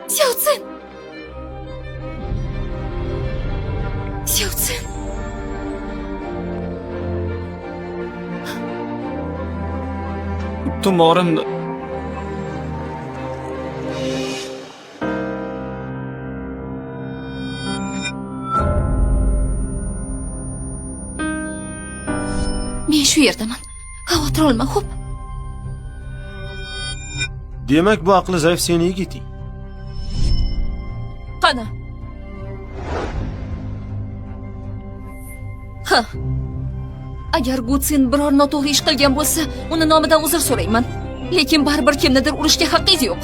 Сяоцин! Сяоцин! Tumorim Men shu yerdaman. Xavotir olma, xo'p? Demak, bu aqli zaif seni yigiting. Qani? Ha. Agar Gutsin biror noto'g'ri ish qilgan bo'lsa, uni nomidan uzr so'rayman. Lekin baribir kimnidir urishga haqqingiz yo'q.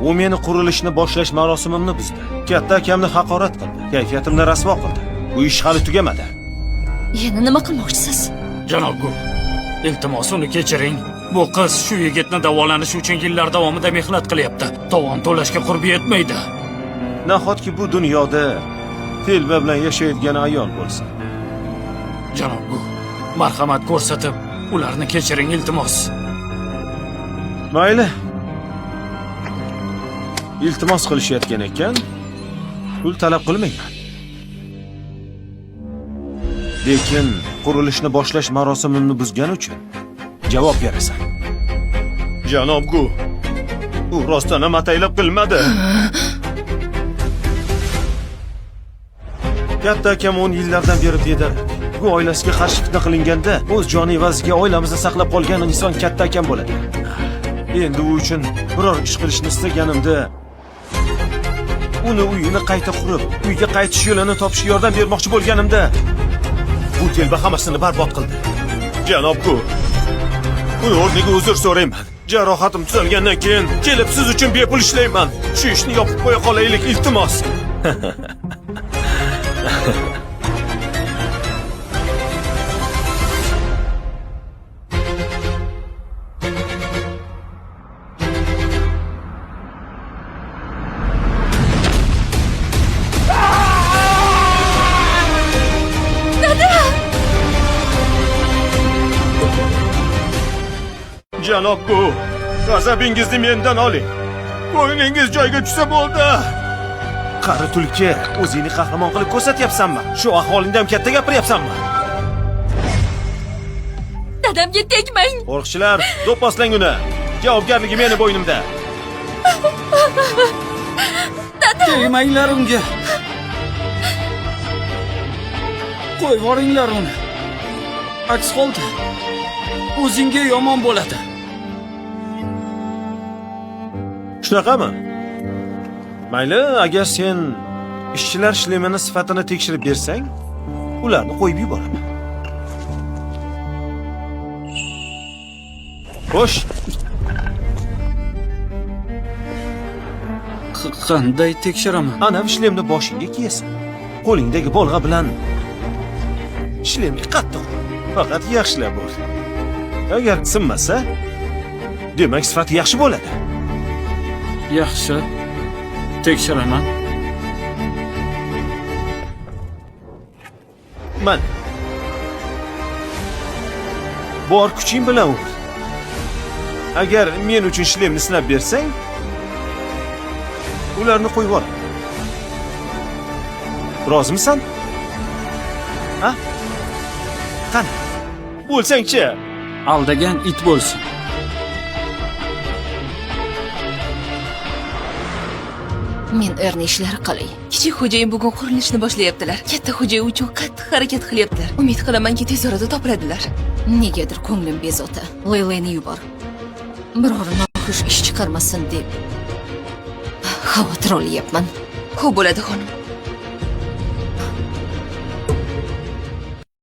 U meni qurilishni boshlash marosimimni buzdi. Katta akamni haqorat qildi. Kayfiyatimni rasvo qildi. Bu ish hali tugamadi. Yana nima qilmoqchisiz? Janob Gu, iltimos uni kechiring. Bu qiz shu yigitni davolanishi uchun yillar davomida mehnat qilyapti. Tovon to'lashga qurbi yetmaydi. Nahotki bu dunyoda telba bilan yashaydigan ayol bo'lsa? Janob Gu, marhamat ko'rsatib, ularni kechiring, iltimos. Mayli. Iltimos qilishayotgan ekan, pul talab qilmayman. Lekin qurilishni boshlash marosimimni buzgani uchun javob berasan. Janob Gu, u rostdan ham ataylab qilmadi. Katta akam 10 yillardan beri bedarak. Bu oilasiga qarshi fitna qilinganda o'z joni evaziga oilamizni saqlab qolgan inson katta akam bo'ladi. Endi u uchun biror ish qilishni istaganimda uni uyini qayta qurib, uyga qaytish yo'lini topishga yordam bermoqchi bo'lganimda bu telba hammasini barbod qildi. Janob Gu, uni o'rniga uzr so'rayman. Jarohatim tuzalgandan keyin kelib siz uchun bepul ishlayman. Shu ishni yopib qo'ya qolaylik, iltimos. Janob Gu, g'azabingizni mendan oling. Ko'nglingiz joyiga tushsa bo'ldi. Qari tulki, o'zingni qahramon qilib ko'rsatyapsanmi? Shu ahvolingda ham katta gapiryapsanmi? Dadamga tegmang. Qo'riqchilar, do'pposlang uni. Javobgarligi meni bo'ynimda. Tegmanglar unga. Qo'yib yuboringlar uni. Aks holda o'zingga yomon bo'ladi. Shunaqami? Mayli, agar sen ishchilar shlemini sifatini tekshirib bersang, ularni qo'yib yuboraman. Xo'sh, Qanday tekshiraman? Ana shlemni boshingga kiyasan. Qo'lingdagi bolg'a bilan shlemga qattiq ur. Faqat yaxshilab ur. Agar sinmasa, demak sifati yaxshi bo'ladi. Yaxshi. Tekshiraman. Mana. Bor kuching bilan ur. Agar men uchun shlemni sinab bersang, ularni qo'yib yubor. Rozimisan? Ha? Qani? Bo'lsang-chi. Aldagan it bo'lsin. Men erni ishlari qalay. Kichik xo'jayin bugun qurilishni boshlayaptilar. Katta xo'jayin uchun qattiq harakat qilyaptilar. Umid qilamanki, tez orada topiladilar. Negadir ko'nglim bezovta. Leylayni yubor. Biror noxush ish chiqarmasin deb xavotir olyapman. Xo'p bo'ladi, xonim.